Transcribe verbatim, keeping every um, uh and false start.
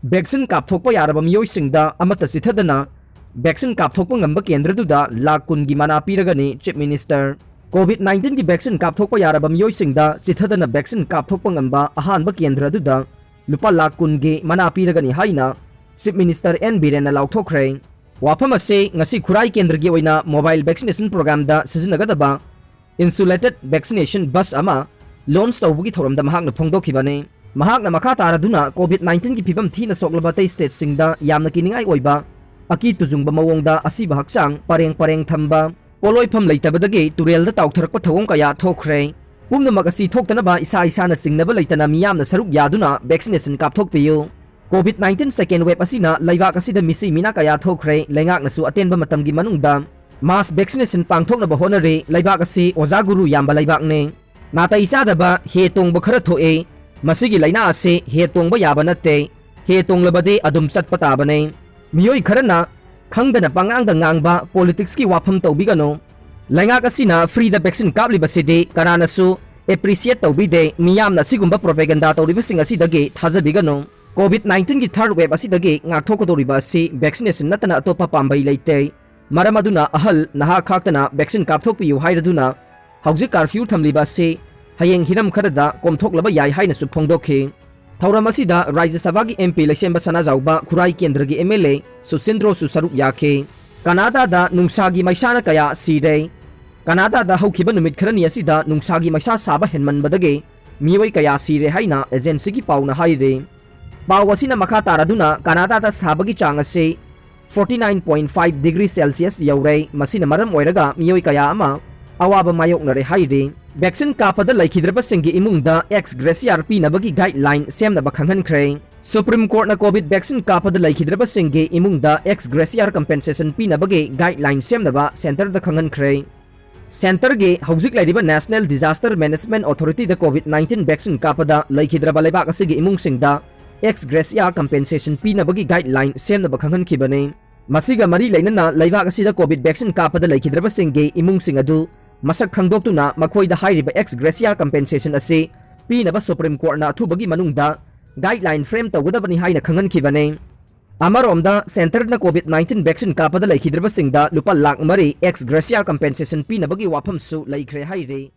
Vaccine ꯀꯥꯞꯊꯣꯛꯄ ꯌꯥꯔꯕ ꯃꯤꯑꯣꯏꯁꯤꯡꯗ ꯑꯃꯠꯇ ꯆꯤꯊꯗꯅ vaccine ꯀꯥꯞꯊꯣꯛꯄ ꯉꯝꯕ ꯀꯦꯟꯗ꯭ꯔꯗꯨꯗ ꯂꯥꯈ ꯀꯨꯟꯒꯤ ꯃꯅꯥ ꯄꯤꯔꯒꯅꯤ, Chief Minister꯫ COVID nineteen ꯒꯤ vaccine ꯀꯥꯞꯊꯣꯛꯄ ꯌꯥꯔꯕ ꯃꯤꯑꯣꯏꯁꯤꯡꯗ ꯆꯤꯊꯗꯅ vaccine ꯀꯥꯞꯊꯣꯛꯄ ꯉꯝꯕ ꯑꯍꯥꯟꯕ ꯀꯦꯟꯗ꯭ꯔ ꯑꯗꯨꯗ ꯂꯨꯄꯥ ꯂꯥꯈ ꯀꯨꯟꯒꯤ ꯃꯅꯥ ꯄꯤꯔꯒꯅꯤ ꯍꯥꯏꯅ Chief Minister N ꯕꯤꯔꯦꯟꯅ ꯂꯥꯎꯊꯣꯛꯈ꯭ꯔꯦ꯫ ꯋꯥꯐꯝ ꯑꯁꯤ ꯉꯁꯤ ꯈꯨꯔꯥꯏ ꯀꯦꯟꯗ꯭ꯔꯒꯤ ꯑꯣꯏꯅ mobile vaccination programꯗ ꯁꯤꯖꯤꯟꯅꯒꯗꯕ insulated vaccination bus ꯑꯃ launch ꯇꯧꯕꯒꯤ ꯊꯧꯔꯝꯗ ꯃꯍꯥꯛꯅ ꯐꯣꯡꯗꯣꯛꯈꯤꯕꯅꯤ꯫ ꯃꯍꯥꯛꯅ ꯃꯈꯥ ꯇꯥꯔꯗꯨꯅ COVID nineteen ꯒꯤ ꯐꯤꯕꯝ ꯊꯤꯅ ꯁꯣꯛꯂꯕ ꯑꯇꯩ stateꯁꯤꯡꯗ ꯌꯥꯝꯅ ꯀꯤꯅꯤꯡꯉꯥꯏ ꯑꯣꯏꯕ ꯑꯀꯤ ꯇꯨꯖꯨꯡꯕ ꯃꯑꯣꯡꯗ ꯑꯁꯤꯕ ꯍꯛꯆꯥꯡ ꯄꯔꯦꯡ ꯄꯔꯦꯡ ꯊꯝꯕ, ꯄꯣꯠꯂꯣꯏꯐꯝ ꯂꯩꯇꯕꯗꯒꯤ ꯇꯨꯔꯦꯜꯗ ꯇꯥꯎꯊꯔꯛꯄ ꯊꯧꯑꯣꯡ ꯀꯌꯥ ꯊꯣꯛꯈ꯭ꯔꯦ꯫ ꯄꯨꯝꯅꯃꯛ ꯑꯁꯤ ꯊꯣꯛꯇꯅꯕ ꯏꯁꯥ ꯏꯁꯥꯅ ꯆꯤꯡꯅꯕ ꯂꯩꯇꯅ ꯃꯤꯌꯥꯝꯅ ꯁꯔꯨꯛ ꯌꯥꯗꯨꯅ vaccination ꯀꯥꯞꯊꯣꯛꯄꯤꯌꯨ꯫ COVID nineteen second wave ꯑꯁꯤꯅ ꯂꯩꯕꯥꯛ ꯑꯁꯤꯗ ꯃꯤꯁꯤ ꯃꯤꯅꯥ ꯀꯌꯥ ꯊꯣꯛꯈ꯭ꯔꯦ꯫ ꯂꯩꯉꯥꯛꯅꯁꯨ ꯑꯇꯦꯟꯕ ꯃꯇꯝꯒꯤ ꯃꯅꯨꯡꯗ mass vaccination ꯄꯥꯡꯊꯣꯛꯅꯕ ꯍꯣꯠꯅꯔꯤ꯫ ꯂꯩꯕꯥꯛ ꯑꯁꯤ ꯑꯣꯖꯥ ꯒꯨꯔꯨ ꯌꯥꯝꯕ ꯂꯩꯕꯥꯛꯅꯤ꯫ ꯅꯥꯇꯩ ꯆꯥꯗꯕ ꯍꯦ ꯇꯣꯡꯕ ꯈꯔ ꯊꯣꯛꯏ꯫ ꯃꯁꯤꯒꯤ ꯂꯥꯏꯅꯥ ꯑꯁꯤ ꯍꯦ ꯇꯣꯡꯕ ꯌꯥꯕ ꯅꯠꯇꯦ꯫ ꯍꯦ ꯇꯣꯡꯂꯕꯗꯤ ꯑꯗꯨꯝ ꯆꯠꯄ ꯇꯥꯕꯅꯤ꯫ ꯃꯤꯑꯣꯏ ꯈꯔꯅ ꯈꯪꯗꯅ ꯄꯉꯥꯡꯗ ꯉꯥꯡꯕ politicsꯀꯤ ꯋꯥꯐꯝ ꯇꯧꯕꯤꯒꯅꯨ꯫ ꯂꯩꯉꯥꯛ ꯑꯁꯤꯅ freeꯗ vaccine ꯀꯥꯞꯂꯤꯕꯁꯤꯗꯤ ꯀꯅꯥꯅꯁꯨ appreciate ꯇꯧꯕꯤꯗꯦ꯫ ꯃꯤꯌꯥꯝꯅ ꯑꯁꯤꯒꯨꯝꯕ propaganda ꯇꯧꯔꯤꯕꯁꯤꯡ ꯑꯁꯤꯗꯒꯤ ꯊꯥꯖꯕꯤꯒꯅꯨ꯫ COVID nineteenꯒꯤ third wave ꯑꯁꯤꯗꯒꯤ ꯉꯥꯛꯊꯣꯛꯀꯗꯧꯔꯤꯕ ꯑꯁꯤ vaccination ꯅꯠꯇꯅ ꯑꯇꯣꯞꯄ ꯄꯥꯝꯕꯩ ꯂꯩꯇꯦ꯫ ꯃꯔꯝ ꯑꯗꯨꯅ ꯑꯍꯜ ꯅꯍꯥ ꯈꯥꯛꯇꯅ vaccine ꯀꯥꯞꯊꯣꯛꯄꯤꯌꯨ ꯍꯥꯏꯔꯗꯨꯅ ꯍꯧꯖꯤꯛ curfew ꯊꯝꯂꯤꯕ ꯑꯁꯤ ꯍꯌꯦꯡ ꯍꯤꯔꯝ ꯈꯔꯗ ꯀꯣꯝꯊꯣꯛꯂꯕ ꯌꯥꯏ ꯍꯥꯏꯅꯁꯨ ꯐꯣꯡꯗꯣꯛꯈꯤ꯫ ꯊꯧꯔꯝ ꯑꯁꯤꯗ ꯔꯥꯖ꯭ꯌ ꯁꯚꯥꯒꯤ MP ꯂꯩꯁꯦꯝꯕ ꯁꯅꯥꯖꯥꯎꯕ, ꯈꯨꯔꯥꯏ ꯀꯦꯟꯗ꯭ꯔꯒꯤ MLA ꯁꯨꯁꯤꯟꯗ꯭ꯔꯣꯁꯨ ꯁꯔꯨꯛ ꯌꯥꯈꯤ꯫ ꯀꯅꯥꯗꯥꯗ ꯅꯨꯡꯁꯥꯒꯤ ꯃꯩꯁꯥꯅ ꯀꯌꯥ ꯁꯤꯔꯦ꯫ ꯀꯅꯥꯗꯥꯗ ꯍꯧꯈꯤꯕ ꯅꯨꯃꯤꯠ ꯈꯔꯅꯤ ꯑꯁꯤꯗ ꯅꯨꯡꯁꯥꯒꯤ ꯃꯩꯁꯥ ꯁꯥꯕ ꯍꯦꯟꯃꯟꯕꯗꯒꯤ ꯃꯤꯑꯣꯏ ꯀꯌꯥ ꯁꯤꯔꯦ ꯍꯥꯏꯅ agencyꯒꯤ ꯄꯥꯎꯅ ꯍꯥꯏꯔꯤ꯫ ꯄꯥꯎ ꯑꯁꯤꯅ ꯃꯈꯥ ꯇꯥꯔꯗꯨꯅ ꯀꯅꯥꯗꯥꯗ ꯁꯥꯕꯒꯤ ꯆꯥꯡ ꯑꯁꯤ forty nine point five degree Celsius ꯌꯧꯔꯦ꯫ ꯃꯁꯤꯅ ꯃꯔꯝ ꯑꯣꯏꯔꯒ ꯃꯤꯑꯣꯏ ꯀꯌꯥ ꯑꯃ ꯑꯋꯥꯕ ꯃꯥꯌꯣꯛꯅꯔꯦ ꯍꯥꯏꯔꯤ꯫ Vaccine ꯀꯥꯞꯄꯗ ꯂꯩꯈꯤꯗ꯭ꯔꯕꯁꯤꯡꯒꯤ ꯏꯃꯨꯡꯗ ex gratia ꯄꯤꯅꯕꯒꯤ guideline ꯁꯦꯝꯅꯕ ꯈꯪꯍꯟꯈ꯭ꯔꯦ꯫ Supreme Courtꯅ COVID vaccine ꯀꯥꯞꯄꯗ ꯂꯩꯈꯤꯗ꯭ꯔꯕꯁꯤꯡꯒꯤ ꯏꯃꯨꯡꯗ ex gratia compensation ꯄꯤꯅꯕꯒꯤ guideline ꯁꯦꯝꯅꯕ centreꯗ ꯈꯪꯍꯟꯈ꯭ꯔꯦ꯫ Centreꯒꯤ ꯍꯧꯖꯤꯛ ꯂꯩꯔꯤꯕ National Disaster Management Authorityꯗ COVID nineteen vaccine ꯀꯥꯞꯄꯗ ꯂꯩꯈꯤꯗ꯭ꯔꯕ ꯂꯩꯕꯥꯛ ꯑꯁꯤꯒꯤ ꯏꯃꯨꯡꯁꯤꯡꯗ ex gratia compensation ꯄꯤꯅꯕꯒꯤ guideline ꯁꯦꯝꯅꯕ ꯈꯪꯍꯟꯈꯤꯕꯅꯤ꯫ ꯃꯁꯤꯒ ꯃꯔꯤ ꯂꯩꯅꯅ ꯂꯩꯕꯥꯛ ꯑꯁꯤꯗ COVID vaccine ꯀꯥꯞꯄꯗ ꯂꯩꯈꯤꯗ꯭ꯔꯕꯁꯤꯡꯒꯤ ꯏꯃꯨꯡꯁꯤꯡ ꯑꯗꯨ ꯃꯁꯛ ꯈꯪꯗꯣꯛꯇꯨꯅ ꯃꯈꯣꯏꯗ ꯍꯥꯏꯔꯤꯕ ex gratia compensation ꯑꯁꯤ ꯄꯤꯅꯕ Supreme Courtꯅ ꯑꯊꯨꯕꯒꯤ ꯃꯅꯨꯡꯗ guideline frame ꯇꯧꯒꯗꯕꯅꯤ ꯍꯥꯏꯅ ꯈꯪꯍꯟꯈꯤꯕꯅꯤ꯫ ꯑꯃꯔꯣꯝꯗ, centreꯅ COVID nineteen vaccine ꯀꯥꯞꯄꯗ ꯂꯩꯈꯤꯗ꯭ꯔꯕꯁꯤꯡꯗ ꯂꯨꯄꯥ ꯂꯥꯈ ꯃꯔꯤ ex gratia compensation ꯄꯤꯅꯕꯒꯤ ꯋꯥꯐꯝꯁꯨ ꯂꯩꯈ꯭ꯔꯦ ꯍꯥꯏꯔꯤ꯫